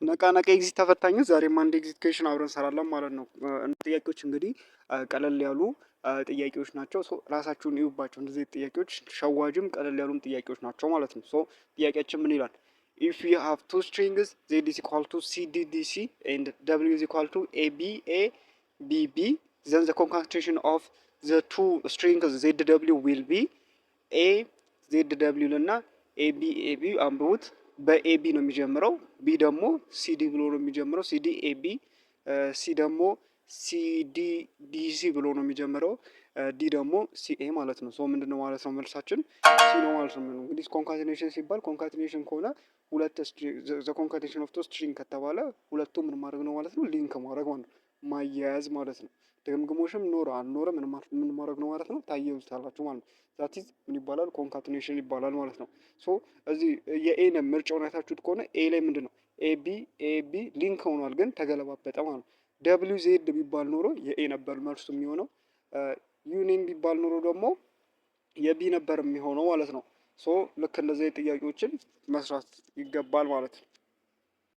ነቃ ነቃ exit ተፈታኞች ዛሬም አንድ exit question አብረን እንሰራለን ማለት ነው። ጥያቄዎች እንግዲህ ቀለል ያሉ ጥያቄዎች ናቸው። So ራሳችሁን እዩባቸው። እንደዚህ ጥያቄዎች ሸዋጅም ቀለል ያሉም ጥያቄዎች ናቸው ማለት ነው። So ጥያቄያችን ምን ይላል? If you have two strings, Z is equal to C D D C and W is equal to A B A B B, then the concatenation of the two strings Z W will be A Z W እና A B A B አንብቡት። በ A B ነው የሚጀምረው። B ደግሞ C D ብሎ ነው የሚጀምረው። C D A B። C ደግሞ C D D C ብሎ ነው የሚጀምረው። D ደግሞ C A ማለት ነው። So ምንድን ነው ማለት ነው? መልሳችን C ነው ማለት ነው። እንግዲህ concatenation ሲባል concatenation ከሆነ ሁለት the concatenation of two string ከተባለ ሁለቱ ምን ማድረግ ነው ማለት ነው? Link ማድረግ ማለት ነው፣ ማያያዝ ማለት ነው። ድግምግሞሽም ኖረ አልኖረ ምን ማድረግ ነው ማለት ነው? ታያይዙታላችሁ ማለት ነው። That is ምን ይባላል? Concatenation ይባላል ማለት ነው። So እዚህ የ A ን ምርጫውን አይታችሁት ከሆነ A ላይ ምንድን ነው? A B A B link ሆኗል፣ ግን ተገለባበጠ ማለት ነው። W Z ቢባል ኖሮ የ A ነበር መልሱ የሚሆነው። ዩኒየን ቢባል ኖሮ ደግሞ የ B ነበር የሚሆነው ማለት ነው። So ልክ እንደዚህ ጥያቄዎችን መስራት ይገባል ማለት ነው።